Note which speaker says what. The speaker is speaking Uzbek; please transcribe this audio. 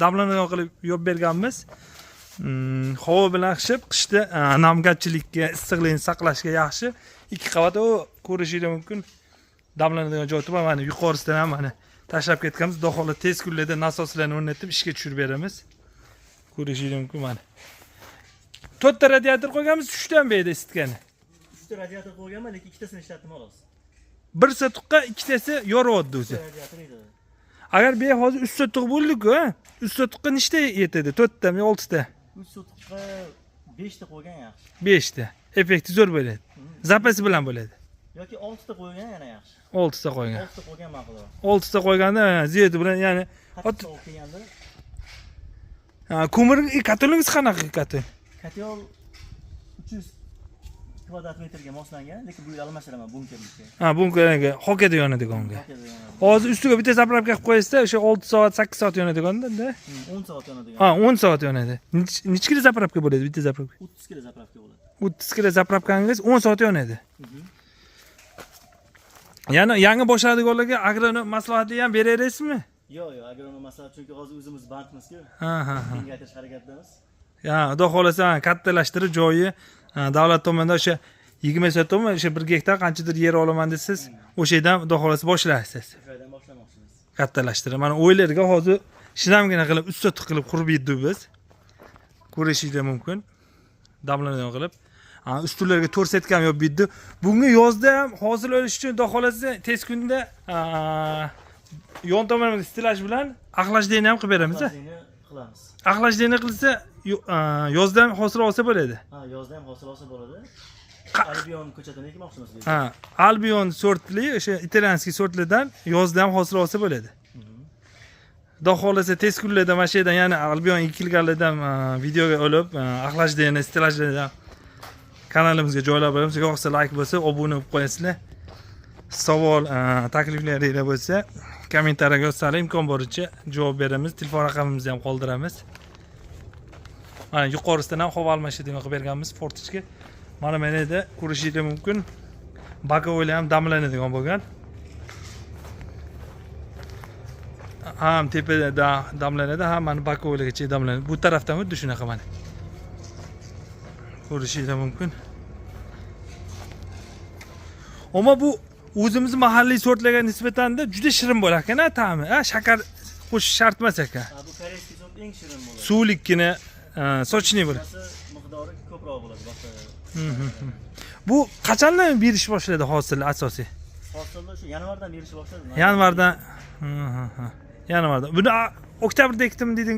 Speaker 1: Damlanadigan qilib yopib berganmiz. Havo bilan qishib, qishda namgarchilikka, issiqlikni saqlashga yaxshi. Ikki qavat, u ko'rishingiz mumkin. Damlanadigan joy bor, mana yuqorisidan ham mana tashlab ketganmiz. Xudo xohlasa, tez kunlarda nasoslarni o'rnatib, ishga tushirib beramiz. Ko'rishingiz mumkin mana. To'rtta radiator qo'yganmiz, uchtami bu yerda isitgani?
Speaker 2: Uchta radiator qo'yganman, lekin ikkitasini ishlatdim, xolos.
Speaker 1: Bir sotixga ikkitasi yoryapti o'zi.
Speaker 2: Uchta radiator edi.
Speaker 1: Agar bu hozir 3 sotix bo'ldi-ku, ha? 3 sotixga nechta yetadi? To'rttami, oltita?
Speaker 2: 3 sotixga 5 ta qo'ygan yaxshi.
Speaker 1: Beshta. Effekti zo'r bo'ladi. Запас i bilan bo'ladi.
Speaker 2: Yoki 6 ta qo'ygan yana yaxshi.
Speaker 1: Oltita qo'ygan.
Speaker 2: 6 ta qo'ygan ma'qulroq.
Speaker 1: Oltita qo'yganda ziyodi bilan, ya'ni
Speaker 2: Qattiq sovuq kelganda.
Speaker 1: Ha, ko'mir котёл ingiz qanaqa котёл?
Speaker 2: Котёл 300 kvadrat metrga moslangan, lekin bu yil almashtiraman bunkerniki.
Speaker 1: Ha, bunga xokada yonadigan.
Speaker 2: Xokada yonadi.
Speaker 1: Hozir ustiga bitta заправка qilib qo'yasizda, o'sha 6 soat, 8 soat yonadigan-da.
Speaker 2: 10 soat yonadigan.
Speaker 1: Ha, 10 soat yonadi. Necha kilo заправка bo'ladi bitta заправка?
Speaker 2: 30 kilo заправка bo'ladi.
Speaker 1: 30 kilo заправка ngiz 10 soat yonadi. Yana yangi boshlaydiganlarga agronom maslahatli ham beraverasizmi?
Speaker 2: Yo'q, agronom maslahat, chunki hozir o'zimiz bandmiz-ku.
Speaker 1: Ha, ha, ha.
Speaker 2: Kengaytirish harakatidamiz.
Speaker 1: Ya, Xudo xohlasa, kattalashtirib joyi, davlat tomonidan o'sha 20 sotixmi, o'sha 1 gektar qanchadir yer olaman desiz, o'sha yerdan Xudo xohlasa boshlaysiz.
Speaker 2: O'sha yerdan boshlamoqchimiz.
Speaker 1: Kattalashtirib. Mana o'ylarga hozir shinamgina qilib 3 sotix qilib qurib yetdik biz. Ko'rishingiz mumkin. Damlanadigan qilib. Ha, ustunlarga to'rt сетка ham yopib bitdi. Bunga yozda ham hosil olish uchun, Xudo xohlasa, tez kunda yon tomonimizda стеллаж bilan охлаждение ham qilib beramiz.
Speaker 2: Охлаждение qilamiz.
Speaker 1: Охлаждение qilsa, yozda ham hosil olsa bo'ladi.
Speaker 2: Ha, yozda ham hosil olsa bo'ladi. Albion ko'chatini ekmoqchimiz.
Speaker 1: Ha, Albion sortli, o'sha итальянский sortlardan yozda ham hosil olsa bo'ladi. Xudo xohlasa, tez kunlarda mana shu yerdan yana Albion ekilganlardan videoga olib, охлаждение, стеллаж lardan kanalimizga joylab beramiz. Yoqsa, layk bo'lsa, obuna bo'lib qo'yasizlar. Savol, takliflaringlar bo'lsa, kommentariyaga yozsanglar, imkon boricha javob beramiz. Telefon raqamimizni ham qoldiramiz. Mana yuqorisidan ham havo almashadigan qilib berganmiz, форточка. Mana yerda ko'rishingiz mumkin. Боковой lar ham damlanadigan bo'lgan. Ham tepada damlanadi, ham mana боковой largacha damlanadi. Bu tarafdan xuddi shunaqa mana. Ko'rishingiz mumkin. Ammo bu o'zimiz mahalliy sortlarga nisbatanda juda shirin bo'lar ekan, a, ta'mi. A, shakar qo'shish shart emas ekan.
Speaker 2: Ha, bu корейский sort eng shirin bo'ladi.
Speaker 1: Suvlikkina, сочный bo'ladi.
Speaker 2: Bunasi miqdori ko'proq bo'ladi boshqa.
Speaker 1: Bu qachondan berish boshladi hosil asosiy?
Speaker 2: Hosilni shu yanvardan berishni boshladi.
Speaker 1: Yanvardan. Yanvarda. Buni oktyabrda ekdim deding.